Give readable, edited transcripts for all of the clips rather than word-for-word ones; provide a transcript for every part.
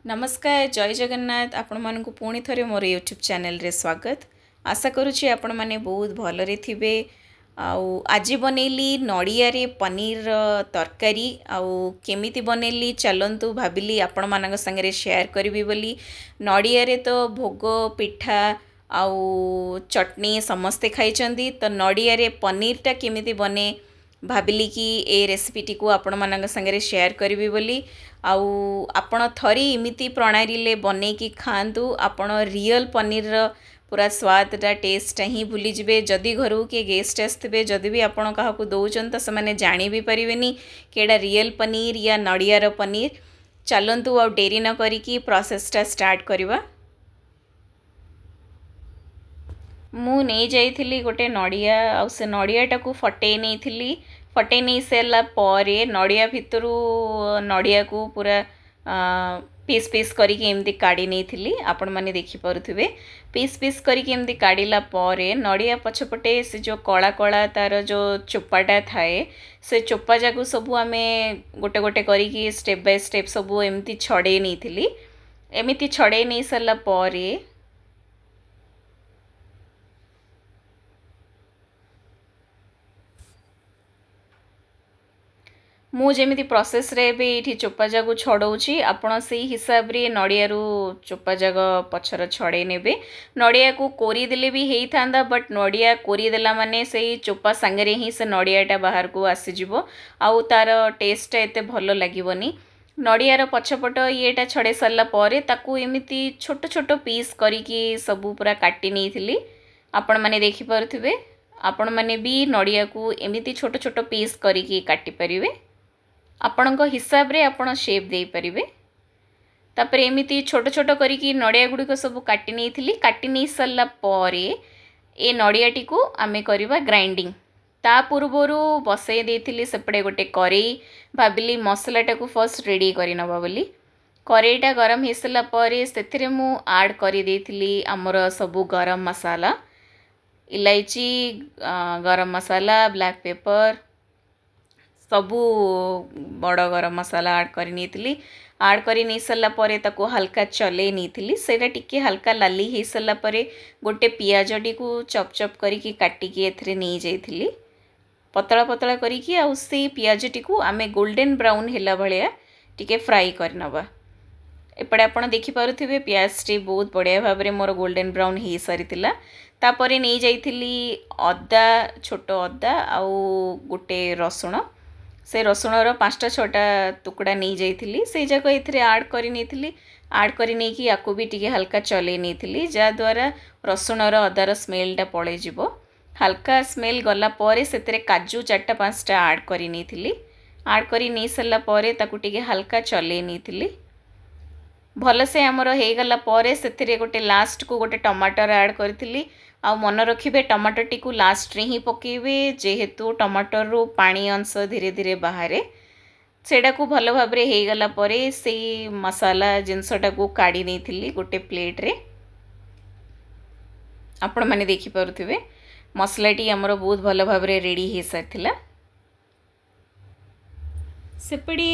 ନମସ୍କାର, ଜୟ ଜଗନ୍ନାଥ। ଆପଣମାନଙ୍କୁ ପୁଣି ଥରେ ମୋର ୟୁଟ୍ୟୁବ୍ ଚ୍ୟାନେଲରେ ସ୍ୱାଗତ। ଆଶା କରୁଛି ଆପଣମାନେ ବହୁତ ଭଲରେ ଥିବେ। ଆଉ ଆଜି ବନେଇଲି ନଡ଼ିଆରେ ପନିରର ତରକାରୀ, ଆଉ କେମିତି ବନେଇଲି ଚାଲନ୍ତୁ ଭାବିଲି ଆପଣମାନଙ୍କ ସାଙ୍ଗରେ ସେୟାର କରିବି ବୋଲି। ନଡ଼ିଆରେ ତ ଭୋଗ, ପିଠା ଆଉ ଚଟଣି ସମସ୍ତେ ଖାଇଛନ୍ତି, ତ ନଡ଼ିଆରେ ପନିରଟା କେମିତି ବନେ ଭାବିଲି କି ଏ ରେସିପିଟିକୁ ଆପଣମାନଙ୍କ ସାଙ୍ଗରେ ସେୟାର କରିବି ବୋଲି। ଆଉ ଆପଣ ଥରେ ଏମିତି ପ୍ରଣାଳୀରେ ବନେଇକି ଖାଆନ୍ତୁ, ଆପଣ ରିଅଲ୍ ପନିରର ପୁରା ସ୍ୱାଦଟା, ଟେଷ୍ଟଟା ହିଁ ଭୁଲିଯିବେ। ଯଦି ଘରକୁ କିଏ ଗେଷ୍ଟ ଆସିଥିବେ, ଯଦି ବି ଆପଣ କାହାକୁ ଦେଉଛନ୍ତି, ତ ସେମାନେ ଜାଣି ବି ପାରିବେନି କି ଏଇଟା ରିଅଲ୍ ପନିର ୟା ନଡ଼ିଆର ପନିର। ଚାଲନ୍ତୁ ଆଉ ଡେରି ନ କରିକି ପ୍ରୋସେସଟା ଷ୍ଟାର୍ଟ କରିବା। ମୁଁ ନେଇଯାଇଥିଲି ଗୋଟେ ନଡ଼ିଆ ଆଉ ସେ ନଡ଼ିଆଟାକୁ ଫଟେଇ ନେଇଥିଲି। ଫଟେଇ ନେଇ ସାରିଲା ପରେ ନଡ଼ିଆ ଭିତରୁ ନଡ଼ିଆକୁ ପୁରା ପିସ୍ ପିସ୍ କରିକି ଏମିତି କାଢ଼ି ନେଇଥିଲି, ଆପଣମାନେ ଦେଖିପାରୁଥିବେ। ପିସ୍ ପିସ୍ କରିକି ଏମିତି କାଢ଼ିଲା ପରେ ନଡ଼ିଆ ପଛପଟେ ସେ ଯେଉଁ କଳା କଳା ତାର ଯେଉଁ ଚୋପାଟା ଥାଏ, ସେ ଚୋପା ଯାକୁ ସବୁ ଆମେ ଗୋଟେ ଗୋଟେ କରିକି ଷ୍ଟେପ୍ ବାଇ ଷ୍ଟେପ୍ ସବୁ ଏମିତି ଛଡ଼େଇ ନେଇଥିଲି। ଏମିତି ଛଡ଼େଇ ନେଇ ସାରିଲା ପରେ ମୁଁ ଯେମିତି ପ୍ରୋସେସ୍ରେ ଏବେ ଏଇଠି ଚୋପା ଯାକୁ ଛଡ଼ଉଛି, ଆପଣ ସେଇ ହିସାବରେ ନଡ଼ିଆରୁ ଚୋପା ଯାକ ପଛର ଛଡ଼େଇ ନେବେ। ନଡ଼ିଆକୁ କୋରିଦେଲେ ବି ହେଇଥାନ୍ତା, ବଟ୍ ନଡ଼ିଆ କୋରିଦେଲା ମାନେ ସେଇ ଚୋପା ସାଙ୍ଗରେ ହିଁ ସେ ନଡ଼ିଆଟା ବାହାରକୁ ଆସିଯିବ ଆଉ ତାର ଟେଷ୍ଟଟା ଏତେ ଭଲ ଲାଗିବନି। ନଡ଼ିଆର ପଛପଟ ଇଏଟା ଛଡ଼େଇ ସାରିଲା ପରେ ତାକୁ ଏମିତି ଛୋଟ ଛୋଟ ପିସ୍ କରିକି ସବୁ ପୁରା କାଟି ନେଇଥିଲି, ଆପଣମାନେ ଦେଖିପାରୁଥିବେ। ଆପଣମାନେ ବି ନଡ଼ିଆକୁ ଏମିତି ଛୋଟ ଛୋଟ ପିସ୍ କରିକି କାଟିପାରିବେ, ଆପଣଙ୍କ ହିସାବରେ ଆପଣ ସେପ୍ ଦେଇପାରିବେ। ତାପରେ ଏମିତି ଛୋଟ ଛୋଟ କରିକି ନଡ଼ିଆ ଗୁଡ଼ିକ ସବୁ କାଟି ନେଇଥିଲି। କାଟି ନେଇ ସାରିଲା ପରେ ଏ ନଡ଼ିଆଟିକୁ ଆମେ କରିବା ଗ୍ରାଇଣ୍ଡିଙ୍ଗ। ତା ପୂର୍ବରୁ ବସେଇ ଦେଇଥିଲି ସେପଟେ ଗୋଟେ କରେଇ, ଭାବିଲି ମସଲାଟାକୁ ଫାର୍ଷ୍ଟ ରେଡ଼ି କରିନେବା ବୋଲି। କରେଇଟା ଗରମ ହେଇସାରିଲା ପରେ ସେଥିରେ ମୁଁ ଆଡ଼୍ କରିଦେଇଥିଲି ଆମର ସବୁ ଗରମ ମସଲା, ଇଲାଇଚି, ଗରମ ମସଲା, ବ୍ଲାକ୍ ପେପର୍, ସବୁ ବଡ଼ ଗରମ ମସଲା ଆଡ଼୍ କରି ନେଇଥିଲି। ଆଡ଼୍ କରି ନେଇ ସାରିଲା ପରେ ତାକୁ ହାଲକା ଚଲେଇ ନେଇଥିଲି। ସେଇଟା ଟିକେ ହାଲକା ଲାଲି ହେଇସାରିଲା ପରେ ଗୋଟେ ପିଆଜଟିକୁ ଚପ୍ ଚପ୍ କରିକି କାଟିକି ଏଥିରେ ନେଇଯାଇଥିଲି, ପତଳା ପତଳା କରିକି। ଆଉ ସେଇ ପିଆଜଟିକୁ ଆମେ ଗୋଲ୍ଡେନ୍ ବ୍ରାଉନ୍ ହେଲା ଭଳିଆ ଟିକେ ଫ୍ରାଏ କରିନେବା। ଏପଟେ ଆପଣ ଦେଖିପାରୁଥିବେ ପିଆଜଟି ବହୁତ ବଢ଼ିଆ ଭାବରେ ମୋର ଗୋଲ୍ଡେନ୍ ବ୍ରାଉନ୍ ହେଇସାରିଥିଲା। ତାପରେ ନେଇଯାଇଥିଲି ଅଦା, ଛୋଟ ଅଦା ଆଉ ଗୋଟେ ରସୁଣ। ସେ ରସୁଣର 5ଟା 6ଟା ଟୁକୁଡ଼ା ନେଇଯାଇଥିଲି, ସେଇ ଯାକ ଏଥିରେ ଆଡ଼୍ କରି ନେଇଥିଲି। ଆଡ଼୍ କରି ନେଇକି ୟାକୁ ବି ଟିକେ ହାଲକା ଚଲେଇ ନେଇଥିଲି, ଯାହାଦ୍ୱାରା ରସୁଣର ଅଦାର ସ୍ମେଲ୍ଟା ପଳେଇଯିବ। ହାଲକା ସ୍ମେଲ୍ ଗଲା ପରେ ସେଥିରେ କାଜୁ 4ଟା 5ଟା ଆଡ଼୍ କରି ନେଇଥିଲି। ଆଡ଼୍ କରି ନେଇ ସାରିଲା ପରେ ତାକୁ ଟିକେ ହାଲକା ଚଲେଇ ନେଇଥିଲି। ଭଲସେ ଆମର ହେଇଗଲା ପରେ ସେଥିରେ ଗୋଟେ ଲାଷ୍ଟକୁ ଗୋଟେ ଟମାଟର ଆଡ଼୍ କରିଥିଲି। ଆଉ ମନେ ରଖିବେ, ଟମାଟରଟିକୁ ଲାଷ୍ଟରେ ହିଁ ପକାଇବେ, ଯେହେତୁ ଟମାଟରରୁ ପାଣି ଅଂଶ ଧୀରେ ଧୀରେ ବାହାରେ। ସେଇଟାକୁ ଭଲ ଭାବରେ ହେଇଗଲା ପରେ ସେଇ ମସଲା ଜିନିଷଟାକୁ କାଢ଼ି ନେଇଥିଲି ଗୋଟେ ପ୍ଲେଟ୍ରେ। ଆପଣମାନେ ଦେଖିପାରୁଥିବେ ମସଲାଟି ଆମର ବହୁତ ଭଲ ଭାବରେ ରେଡ଼ି ହେଇସାରିଥିଲା। ସେପଟେ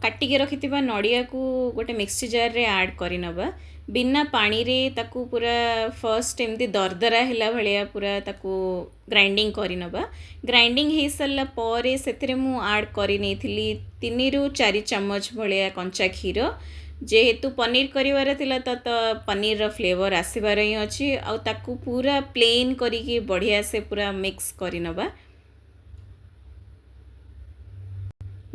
କାଟିକି ରଖିଥିବା ନଡ଼ିଆକୁ ଗୋଟେ ମିକ୍ସି ଜାର୍ରେ ଆଡ଼୍ କରିନେବା। ବିନା ପାଣିରେ ତାକୁ ପୁରା ଫର୍ଷ୍ଟ ଏମିତି ଦରଦରା ହେଲା ଭଳିଆ ପୁରା ତାକୁ ଗ୍ରାଇଣ୍ଡିଙ୍ଗ କରିନେବା। ଗ୍ରାଇଣ୍ଡିଙ୍ଗ ହେଇସାରିଲା ପରେ ସେଥିରେ ମୁଁ ଆଡ଼୍ କରିନେଇଥିଲି 3ରୁ 4 ଚାମଚ ଭଳିଆ କଞ୍ଚା କ୍ଷୀର। ଯେହେତୁ ପନିର କରିବାର ଥିଲା, ତ ପନିରର ଫ୍ଲେଭର ଆସିବାର ହିଁ ଅଛି। ଆଉ ତାକୁ ପୁରା ପ୍ଲେନ୍ କରିକି ବଢ଼ିଆ ସେ ପୁରା ମିକ୍ସ କରିନେବା।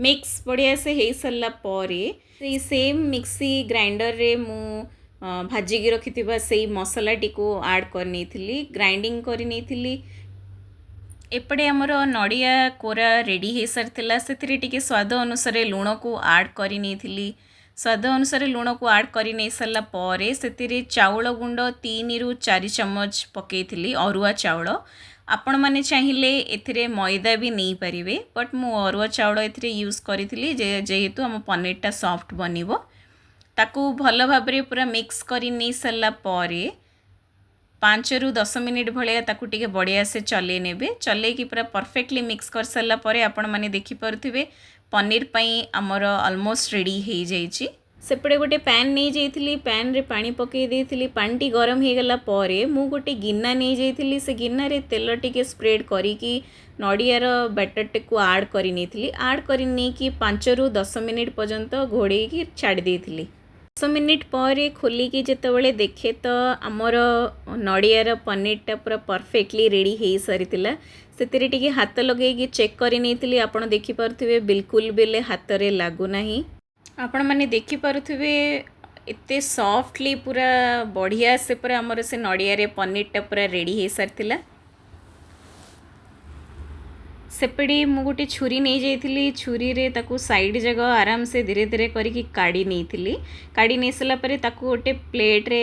ମିକ୍ସ ବଢ଼ିଆ ସେ ହେଇସାରିଲା ପରେ ସେଇ ସେମ୍ ମିକ୍ସି ଗ୍ରାଇଣ୍ଡରରେ ମୁଁ ଭାଜିକି ରଖିଥିବା ସେଇ ମସଲାଟିକୁ ଆଡ଼୍ କରିନେଇଥିଲି, ଗ୍ରାଇଣ୍ଡିଙ୍ଗ କରିନେଇଥିଲି। ଏପଟେ ଆମର ନଡ଼ିଆ କୋରା ରେଡ଼ି ହେଇସାରିଥିଲା। ସେଥିରେ ଟିକେ ସ୍ୱାଦ ଅନୁସାରେ ଲୁଣକୁ ଆଡ଼୍ କରିନେଇଥିଲି। ସ୍ୱାଦ ଅନୁସାରେ ଲୁଣକୁ ଆଡ଼୍ କରି ନେଇ ସାରିଲା ପରେ ସେଥିରେ ଚାଉଳ ଗୁଣ୍ଡ 3ରୁ 4 ଚାମଚ ପକାଇଥିଲି, ଅରୁଆ ଚାଉଳ। ଆପଣମାନେ ଚାହିଁଲେ ଏଥିରେ ମଇଦା ବି ନେଇପାରିବେ, ବଟ୍ ମୁଁ ଅରୁଆ ଚାଉଳ ଏଥିରେ ୟୁଜ୍ କରିଥିଲି, ଯେହେତୁ ଆମ ପନିରଟା ସଫ୍ଟ ବନିବ। ତାକୁ ଭଲ ଭାବରେ ପୁରା ମିକ୍ସ କରି ନେଇ ସାରିଲା ପରେ 5ରୁ 10 ମିନିଟ୍ ଭଳିଆ ତାକୁ ଟିକେ ବଢ଼ିଆ ସେ ଚଲେଇ ନେବେ। ଚଲେଇକି ପୁରା ପରଫେକ୍ଟଲି ମିକ୍ସ କରିସାରିଲା ପରେ ଆପଣମାନେ ଦେଖିପାରୁଥିବେ ପନିର ପାଇଁ ଆମର ଅଲମୋଷ୍ଟ ରେଡ଼ି ହେଇଯାଇଛି। ସେପଟେ ଗୋଟେ ପ୍ୟାନ୍ ନେଇଯାଇଥିଲି, ପ୍ୟାନ୍ରେ ପାଣି ପକାଇ ଦେଇଥିଲି। ପାଣିଟି ଗରମ ହେଇଗଲା ପରେ ମୁଁ ଗୋଟେ ଗିନା ନେଇଯାଇଥିଲି। ସେ ଗିନାରେ ତେଲ ଟିକେ ସ୍ପ୍ରେଡ଼୍ କରିକି ନଡ଼ିଆର ବ୍ୟାଟରଟିକୁ ଆଡ଼୍ କରି ନେଇଥିଲି। ଆଡ଼୍ କରି ନେଇକି 5ରୁ 10 ମିନିଟ୍ ପର୍ଯ୍ୟନ୍ତ ଘୋଡ଼େଇକି ଛାଡ଼ି ଦେଇଥିଲି। 10 ମିନିଟ୍ ପରେ ଖୋଲିକି ଯେତେବେଳେ ଦେଖେ ତ ଆମର ନଡ଼ିଆର ପନିରଟା ପୁରା ପରଫେକ୍ଟଲି ରେଡ଼ି ହେଇସାରିଥିଲା। ସେଥିରେ ଟିକେ ହାତ ଲଗେଇକି ଚେକ୍ କରି ନେଇଥିଲି। ଆପଣ ଦେଖିପାରୁଥିବେ, ବିଲକୁଲ ବି ହାତରେ ଲାଗୁନାହିଁ। ଆପଣମାନେ ଦେଖିପାରୁଥିବେ, ଏତେ ସଫ୍ଟଲି ପୁରା ବଢ଼ିଆ ସେ ପୁରା ଆମର ସେ ନଡ଼ିଆରେ ପନିରଟା ପୁରା ରେଡ଼ି ହେଇସାରିଥିଲା। ସେପଟେ ମୁଁ ଗୋଟେ ଛୁରୀ ନେଇଯାଇଥିଲି। ଛୁରୀରେ ତାକୁ ସାଇଡ଼୍ ଯାକ ଆରାମସେ ଧୀରେ ଧୀରେ କରିକି କାଢ଼ି ନେଇଥିଲି। କାଢ଼ି ନେଇ ସାରିଲା ପରେ ତାକୁ ଗୋଟେ ପ୍ଲେଟ୍ରେ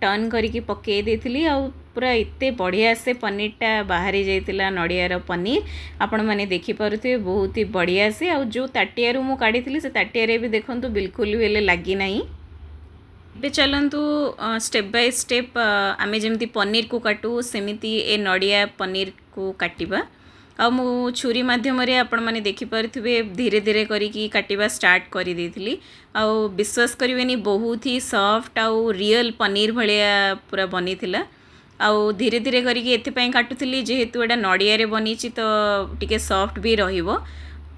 ଟର୍ନ କରିକି ପକାଇ ଦେଇଥିଲି ଆଉ ପୁରା ଏତେ ବଢ଼ିଆ ସେ ପନିରଟା ବାହାରି ଯାଇଥିଲା। ନଡ଼ିଆର ପନିର ଆପଣମାନେ ଦେଖିପାରୁଥିବେ, ବହୁତ ହି ବଢ଼ିଆ ସେ। ଆଉ ଯେଉଁ ତାଟିଆରୁ ମୁଁ କାଢ଼ିଥିଲି, ସେ ତାଟିଆରେ ବି ଦେଖନ୍ତୁ, ବିଲକୁଲ ବି ହେଲେ ଲାଗିନାହିଁ। ଏବେ ଚାଲନ୍ତୁ, ଷ୍ଟେପ୍ ବାଇ ଷ୍ଟେପ୍ ଆମେ ଯେମିତି ପନିରକୁ କାଟୁ, ସେମିତି ଏ ନଡ଼ିଆ ପନିରକୁ କାଟିବା। ଆଉ ମୁଁ ଛୁରୀ ମାଧ୍ୟମରେ, ଆପଣମାନେ ଦେଖିପାରୁଥିବେ, ଧୀରେ ଧୀରେ କରିକି କାଟିବା ଷ୍ଟାର୍ଟ କରିଦେଇଥିଲି। ଆଉ ବିଶ୍ୱାସ କରିବେନି, ବହୁତ ହି ସଫ୍ଟ ଆଉ ରିଅଲ୍ ପନିର ଭଳିଆ ପୁରା ବନିଥିଲା। ଆଉ ଧୀରେ ଧୀରେ କରିକି ଏଥିପାଇଁ କାଟୁଥିଲି, ଯେହେତୁ ଏଇଟା ନଡ଼ିଆରେ ବନିଛି ତ ଟିକେ ସଫ୍ଟ ବି ରହିବ।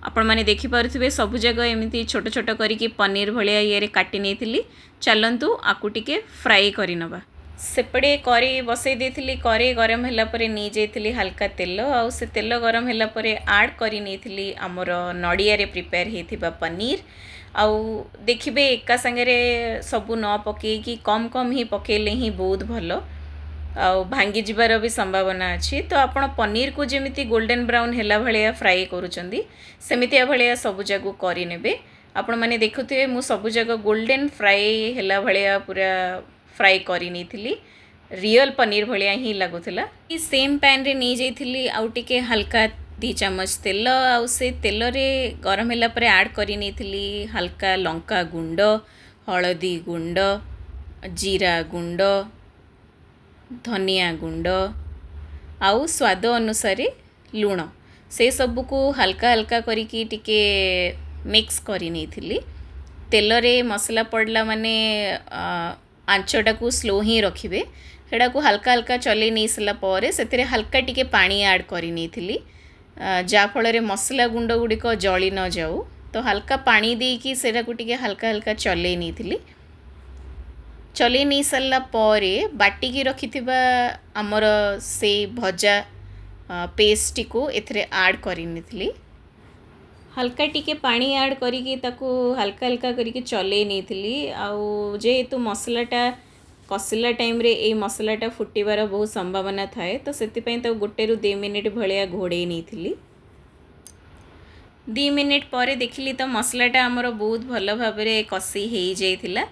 ଆପଣମାନେ ଦେଖିପାରୁଥିବେ, ସବୁ ଯାକ ଏମିତି ଛୋଟ ଛୋଟ କରିକି ପନିର ଭଳିଆ ଇଏରେ କାଟି ନେଇଥିଲି। ଚାଲନ୍ତୁ, ଆକୁ ଟିକେ ଫ୍ରାଏ କରିନେବା। ସେପଟେ କରେଇ ବସେଇ ଦେଇଥିଲି। କରେଇ ଗରମ ହେଲା ପରେ ନେଇଯାଇଥିଲି ହାଲକା ତେଲ ଆଉ ସେ ତେଲ ଗରମ ହେଲା ପରେ ଆଡ଼୍ କରି ନେଇଥିଲି ଆମର ନଡ଼ିଆରେ ପ୍ରିପେୟାର ହେଇଥିବା ପନିର। ଆଉ ଦେଖିବେ, ଏକା ସାଙ୍ଗରେ ସବୁ ନ ପକେଇକି କମ୍ କମ୍ ହିଁ ପକେଇଲେ ହିଁ ବହୁତ ଭଲ ଆଉ ଭାଙ୍ଗିଯିବାର ବି ସମ୍ଭାବନା ଅଛି। ତ ଆପଣ ପନିରକୁ ଯେମିତି ଗୋଲ୍ଡେନ୍ ବ୍ରାଉନ୍ ହେଲା ଭଳିଆ ଫ୍ରାଏ କରୁଛନ୍ତି, ସେମିତିଆ ଭଳିଆ ସବୁ ଯାକୁ କରିନେବେ। ଆପଣମାନେ ଦେଖୁଥିବେ, ମୁଁ ସବୁ ଯାକ ଗୋଲ୍ଡେନ୍ ଫ୍ରାଏ ହେଲା ଭଳିଆ ପୁରା ଫ୍ରାଏ କରି ନେଇଥିଲି। ରିଅଲ୍ ପନିର ଭଳିଆ ହିଁ ଲାଗୁଥିଲା। ସେମ୍ ପ୍ୟାନ୍ରେ ନେଇଯାଇଥିଲି ଆଉ ଟିକେ ହାଲକା 2 ଚାମଚ ତେଲ ଆଉ ସେ ତେଲରେ ଗରମ ହେଲା ପରେ ଆଡ଼୍ କରି ନେଇଥିଲି ହାଲକା ଲଙ୍କା ଗୁଣ୍ଡ, ହଳଦୀ ଗୁଣ୍ଡ, ଜିରା ଗୁଣ୍ଡ, ଧନିଆ ଗୁଣ୍ଡ ଆଉ ସ୍ୱାଦ ଅନୁସାରେ ଲୁଣ। ସେ ସବୁକୁ ହାଲକା ହାଲକା କରିକି ଟିକେ ମିକ୍ସ କରି ନେଇଥିଲି। ତେଲରେ ମସଲା ପଡ଼ିଲା ମାନେ ଆଞ୍ଚଟାକୁ ସ୍ଲୋ ହିଁ ରଖିବେ। ସେଇଟାକୁ ହାଲକା ହାଲକା ଚଲେଇ ନେଇ ସାରିଲା ପରେ ସେଥିରେ ହାଲକା ଟିକେ ପାଣି ଆଡ଼୍ କରି ନେଇଥିଲି, ଯାହାଫଳରେ ମସଲା ଗୁଣ୍ଡ ଗୁଡ଼ିକ ଜଳି ନ ଯାଉ। ତ ହାଲକା ପାଣି ଦେଇକି ସେଇଟାକୁ ଟିକେ ହାଲକା ହାଲକା ଚଲେଇ ନେଇଥିଲି। ଚଲେଇ ନେଇ ସାରିଲା ପରେ ବାଟିକି ରଖିଥିବା ଆମର ସେଇ ଭଜା ପେଷ୍ଟଟିକୁ ଏଥିରେ ଆଡ଼୍ କରିନେଇଥିଲି। ହାଲକା ଟିକେ ପାଣି ଆଡ଼୍ କରିକି ତାକୁ ହାଲକା ହାଲକା କରିକି ଚଲେଇ ନେଇଥିଲି। ଆଉ ଯେହେତୁ ମସଲାଟା କଷିଲା ଟାଇମ୍ରେ ଏଇ ମସଲାଟା ଫୁଟିବାର ବହୁତ ସମ୍ଭାବନା ଥାଏ, ତ ସେଥିପାଇଁ ତାକୁ 1ରୁ 2 ମିନିଟ୍ ଭଳିଆ ଘୋଡ଼େଇ ନେଇଥିଲି। 2 ମିନିଟ୍ ପରେ ଦେଖିଲି ତ ମସଲାଟା ଆମର ବହୁତ ଭଲ ଭାବରେ କଷି ହେଇଯାଇଥିଲା।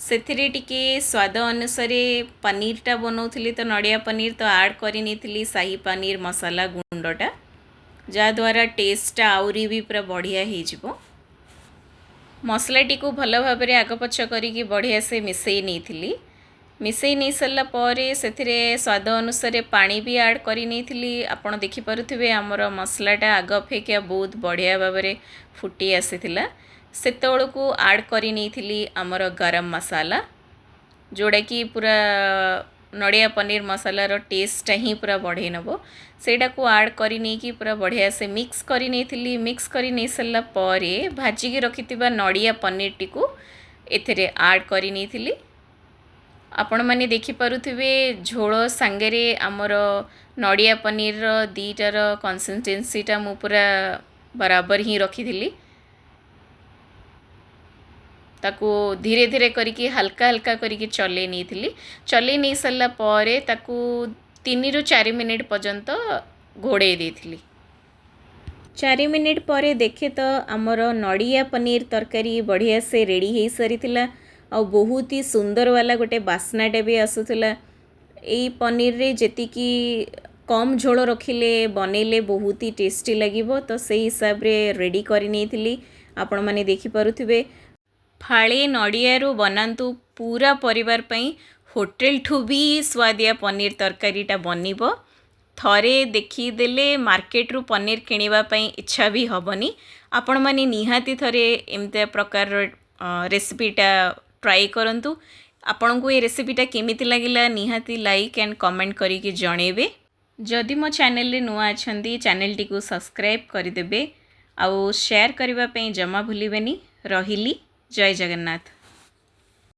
ସେଥିରେ ଟିକେ ସ୍ୱାଦ ଅନୁସାରେ, ପନିରଟା ବନାଉଥିଲି ତ ନଡ଼ିଆ ପନିର ତ, ଆଡ଼୍ କରି ନେଇଥିଲି ସାହି ପନିର ମସଲା ଗୁଣ୍ଡଟା, ଯାହାଦ୍ୱାରା ଟେଷ୍ଟଟା ଆହୁରି ବି ପୁରା ବଢ଼ିଆ ହେଇଯିବ। ମସଲାଟିକୁ ଭଲ ଭାବରେ ଆଗ ପଛ କରିକି ବଢ଼ିଆ ସେ ମିଶାଇ ନେଇଥିଲି। ମିଶାଇ ନେଇ ସାରିଲା ପରେ ସେଥିରେ ସ୍ୱାଦ ଅନୁସାରେ ପାଣି ବି ଆଡ଼୍ କରି ନେଇଥିଲି। ଆପଣ ଦେଖିପାରୁଥିବେ, ଆମର ମସଲାଟା ଆଗ ଅପେକ୍ଷା ବହୁତ ବଢ଼ିଆ ଭାବରେ ଫୁଟି ଆସିଥିଲା। ସେତେବେଳକୁ ଆଡ଼୍ କରି ନେଇଥିଲି ଆମର ଗରମ ମସଲା, ଯେଉଁଟାକି ପୁରା ନଡ଼ିଆ ପନିର ମସଲାର ଟେଷ୍ଟଟା ହିଁ ପୁରା ବଢ଼େଇ ନେବ। ସେଇଟାକୁ ଆଡ଼୍ କରି ନେଇକି ପୁରା ବଢ଼ିଆ ସେ ମିକ୍ସ କରି ନେଇଥିଲି। ମିକ୍ସ କରି ନେଇ ସାରିଲା ପରେ ଭାଜିକି ରଖିଥିବା ନଡ଼ିଆ ପନିରଟିକୁ ଏଥିରେ ଆଡ଼୍ କରି ନେଇଥିଲି। ଆପଣମାନେ ଦେଖିପାରୁଥିବେ, ଝୋଳ ସାଙ୍ଗରେ ଆମର ନଡ଼ିଆ ପନିରର ଦୁଇଟାର କନସିଷ୍ଟେନ୍ସିଟା ମୁଁ ପୁରା ବରାବର ହିଁ ରଖିଥିଲି। ତାକୁ ଧୀରେ ଧୀରେ କରିକି ହାଲକା ହାଲକା କରିକି ଚଲେଇ ନେଇଥିଲି। ଚଲେଇ ନେଇ ସାରିଲା ପରେ ତାକୁ 3ରୁ 4 ମିନିଟ୍ ପର୍ଯ୍ୟନ୍ତ ଘୋଡ଼େଇ ଦେଇଥିଲି। 4 ମିନିଟ୍ ପରେ ଦେଖେ ତ ଆମର ନଡ଼ିଆ ପନିର ତରକାରୀ ବଢ଼ିଆ ସେ ରେଡ଼ି ହେଇସାରିଥିଲା ଆଉ ବହୁତ ହି ସୁନ୍ଦର ବାଲା ଗୋଟେ ବାସ୍ନାଟା ବି ଆସୁଥିଲା। ଏଇ ପନିରରେ ଯେତିକି କମ୍ ଝୋଳ ରଖିଲେ ବନେଇଲେ ବହୁତ ହି ଟେଷ୍ଟି ଲାଗିବ, ତ ସେଇ ହିସାବରେ ରେଡ଼ି କରି ନେଇଥିଲି। ଆପଣମାନେ ଦେଖିପାରୁଥିବେ, ଫାଳେ ନଡ଼ିଆରୁ ବନାନ୍ତୁ, ପୁରା ପରିବାର ପାଇଁ ହୋଟେଲଠୁ ବି ସୁଆଦିଆ ପନିର ତରକାରୀଟା ବନିବ। ଥରେ ଦେଖିଦେଲେ ମାର୍କେଟରୁ ପନିର କିଣିବା ପାଇଁ ଇଚ୍ଛା ବି ହେବନି। ଆପଣମାନେ ନିହାତି ଥରେ ଏମିତିଆ ପ୍ରକାରର ରେସିପିଟା ଟ୍ରାଏ କରନ୍ତୁ। ଆପଣଙ୍କୁ ଏ ରେସିପିଟା କେମିତି ଲାଗିଲା, ନିହାତି ଲାଇକ୍ ଆଣ୍ଡ କମେଣ୍ଟ କରିକି ଜଣେଇବେ। ଯଦି ମୋ ଚ୍ୟାନେଲରେ ନୂଆ ଅଛନ୍ତି, ଚ୍ୟାନେଲଟିକୁ ସବସ୍କ୍ରାଇବ୍ କରିଦେବେ ଆଉ ସେୟାର କରିବା ପାଇଁ ଜମା ଭୁଲିବେନି। ରହିଲି, ଜୟ ଜଗନ୍ନାଥ।